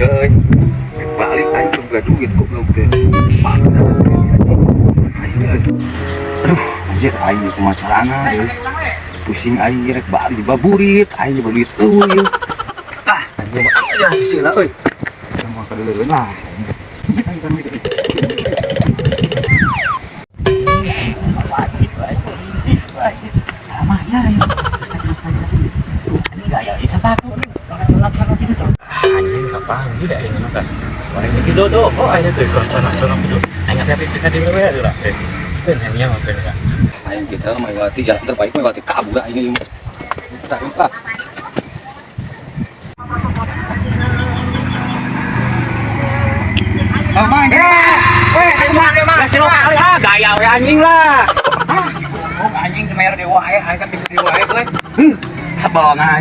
Euy. Balik aing teu boga duit, goblok teh. Aduh, anjir, aing kumaha carana euy. Pusing aing rek balik baburit, aing duit euy. Ah, anjir mah aja sih lah euy. Sama kadeuleun lah. Anjing, kapan ini dah ini makan. Orang ini dodo, oh aja tuh kau colok-colok itu. Hanya tapi kita di mana tuh lah. Eh, hanya makan kan. Aing kita melewati jalan terbaik, melewati kabur aing ini. Tak ah. Oh, mang. Eh, mang, Ah, gaya we anjing lah. Oh, anjing kemer dewa wae, aing kan dewa wae. Sebel nah.